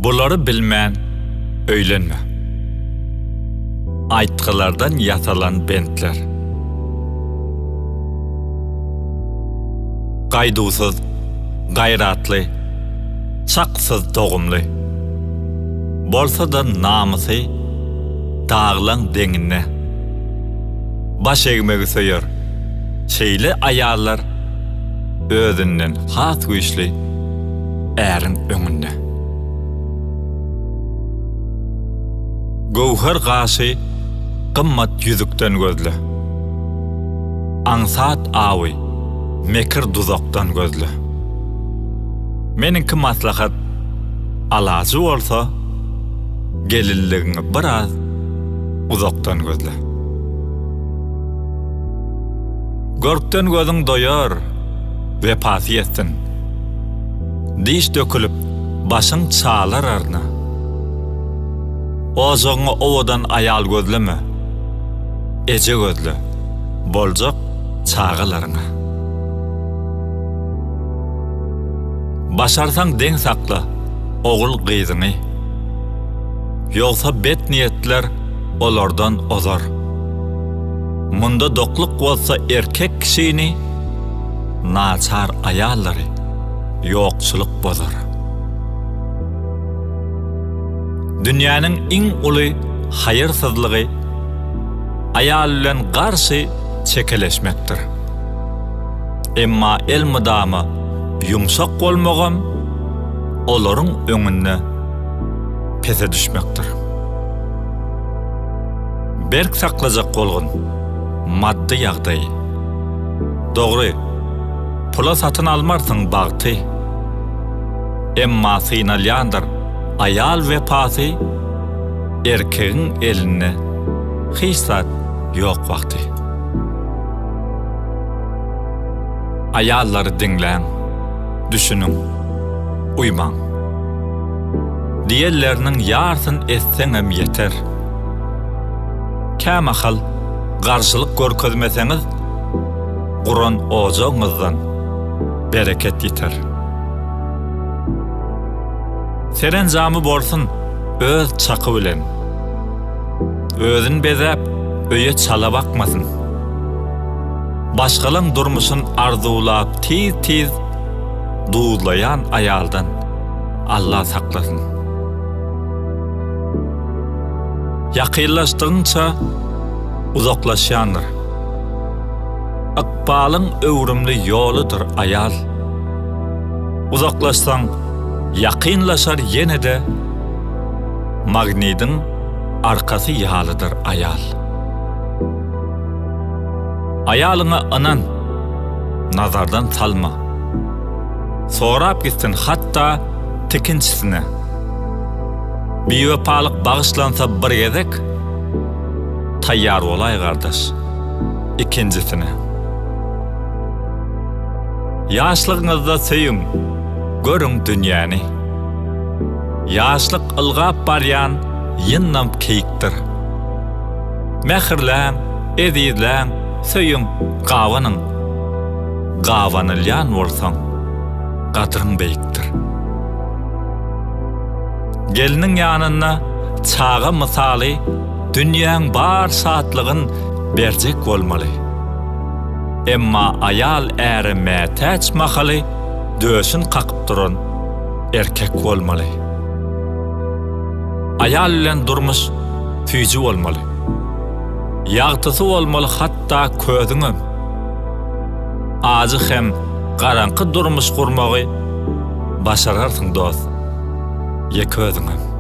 Bulary bilmän öýlenme. Aýtgylardan ýasalan bentler. Gaýduwsyz, gaýratly, çaksyz dogumly. Bolsa-da namysy daglaň deňinde. Baş egmegi söýer. Şeýle aýallar özünden has güýçli äriň öňünde. Göwher gaşy gymmat ýüzükden gözle. Aňsat awy mekir duzakdan gözle. Meniňki maslahat, alajy bolsa, gelinligiňi biraz uzakdan gözle. Görkden gözüň doýar, wepasy ýetsin. Diş dökülip, başyň çalar aryna. Ojagyňa owadan aýal gözleme, Eje gözle, boljak çagalaryňa. Başarsaň deň sakla ogul-gyzyňy, Ýogsa bet niýetler olardan ozar. Munda dokluk bozsa erkek kişini, Naçar aýallary ýokçulyk bozar. Dünýäniň iň uly haýyrsyzlygy aýal bilen garşy çekeleşmekdir. Emma elmydama ýumşak bolmagam olaryň öňünde pese düşmekdir. Berk saklajak bolgun maddy ýagdaýy. Dogry, pula satyn almarsyň bagty. Emma synalýandyr aýal wepasy erkegiň elinde hiç zat ýok wagty. Aýallary diňläň, düşüniň, uýmaň. Diýenleriniň ýarsyn etseňem ýeter. Kämahal garşylyk görkezmeseňiz, guran ojagyňyzdan bereket ýiter. Serenjamy bolsun öz çaky bilen. Özün bezäp, öýe çala bakmasyn. Başgalaň durmuşyn arzuwlap tiz-tiz duzlaýan aýaldan Alla saklasyn. Ýakynlaşdygyňça uzaklaşýandyr. Ykbalyň öwrümli ýoludyr aýal. Uzaklaşsaň, ýakynlaşar ýene-de, Magnidiň arkasy ýalydyr aýal. Aýalyňa ynan, nazardan salma. Sorap gitsin hatda tikinçisine. Biwepalyk bagyşlansa bir gezek, Taýýar bolaý gardaş, ikinjisine. Ýaşlygyňyzda söýüň, görüň dünýäni. Ýaşlyk ylgap barýan ýyndam keýikdir. Mähirläň, ezizläň, söýüň, gabanyň. Gabanylýan bolsaň, gadryň beýikdir. Gelniň ýanynda çaga mysaly dünýäň bar şatlygyn berjek bolmaly. Emma aýal äre mätäç mahaly döşün kakyp duran erkek bolmaly. Aýal bilen durmuş süýji bolmaly. Ýagtysy bolmaly hatda közüňem. Ajy hem garaňky durmuş gurmagy başararsyň dost, ýeke özüňem.